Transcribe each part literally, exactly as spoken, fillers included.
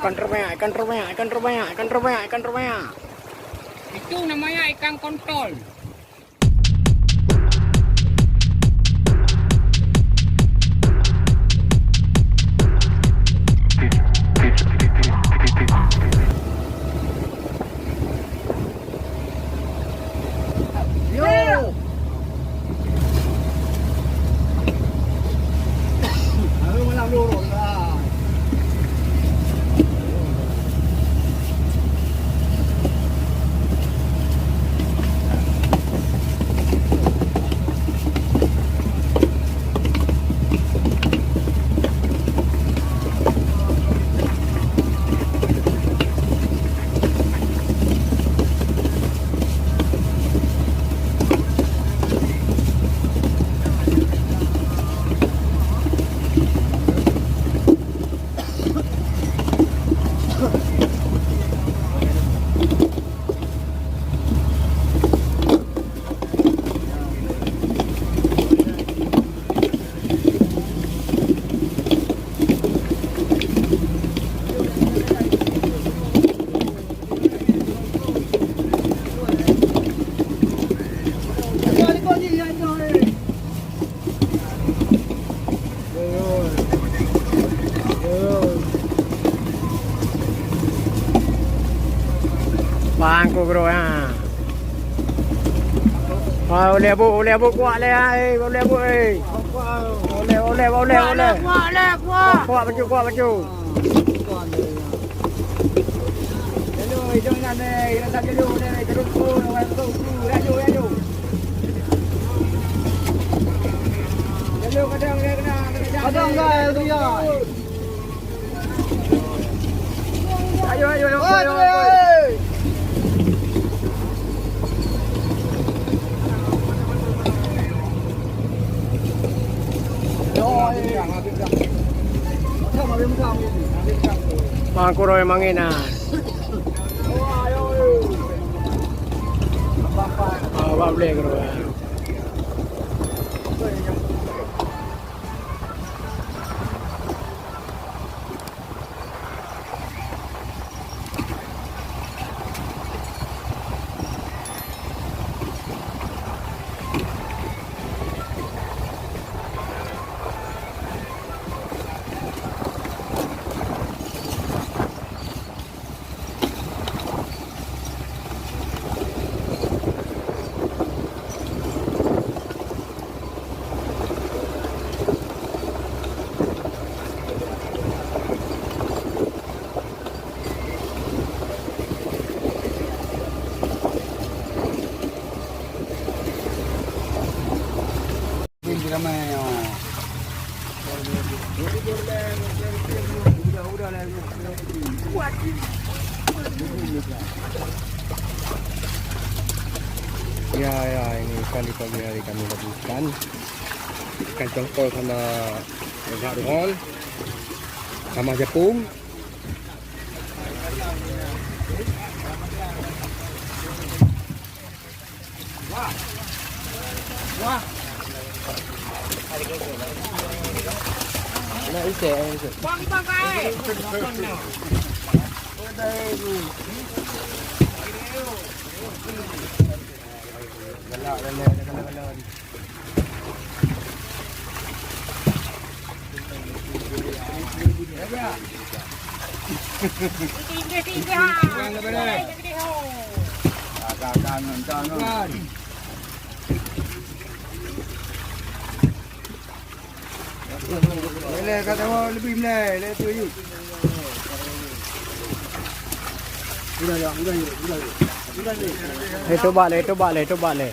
Ikan terbanyak, ikan terbanyak, ikan terbanyak, ikan terbanyak, ikan terbanyak. Itu namanya ikan kontol. Yo. Baru malam lurus lah. Bang, ku bro, ha. Wah, ulèe bu, ulèe bu kuat lé, ha, eh, ulèe bu, eh. Ulèe, ulèe, ulèe, ulèe. Kuat lé, kuat lé, kuat. Kuat, kuat bacut, kuat bacut. Kadang dah, ya, ya. Ayo, ayo, ayo, ayo, ayo. Bang, kuroi mangén na. Ah, bak bleh kuroi. Ya, ya, ini ikan di pagi hari kami dapatkan. Ikan congkol sama ikan ruhon, sama japung. Wah. Wah. Nak isek, nak isek. Bang, bang, bang. Galak, galak, galak, galak. Lé, lé, ka tahu lebih mulai, lé tu, yuk. Udah, ya, udah, yuk, udah, yuk. Udah, yuk. Lé, coba lé, coba lé, coba lé.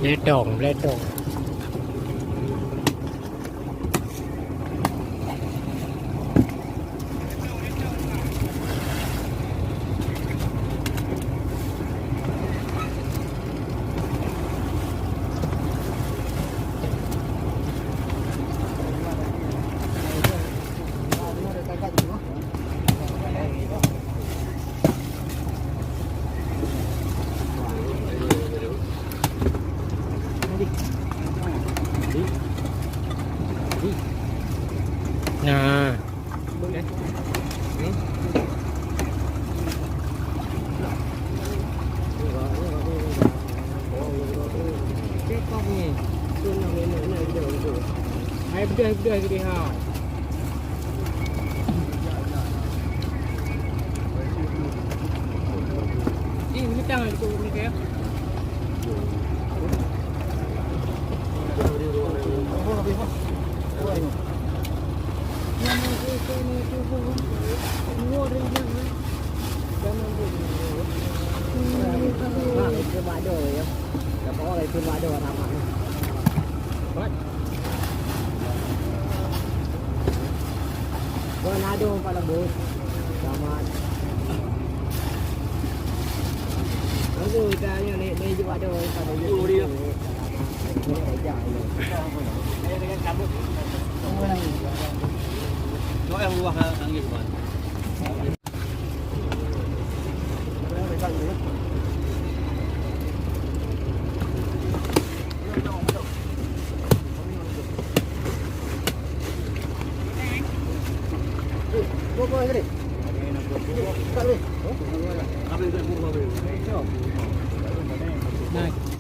Bletong, bletong. Udah jadi ha. Ih, ini tangan tu, ni kayak. Wan ado Pak Lembut. Selamat. Langsung kita ni, ni, ni juga ado Pak Lembut. Selamat. Doa yang luar angin, Wan. Nice.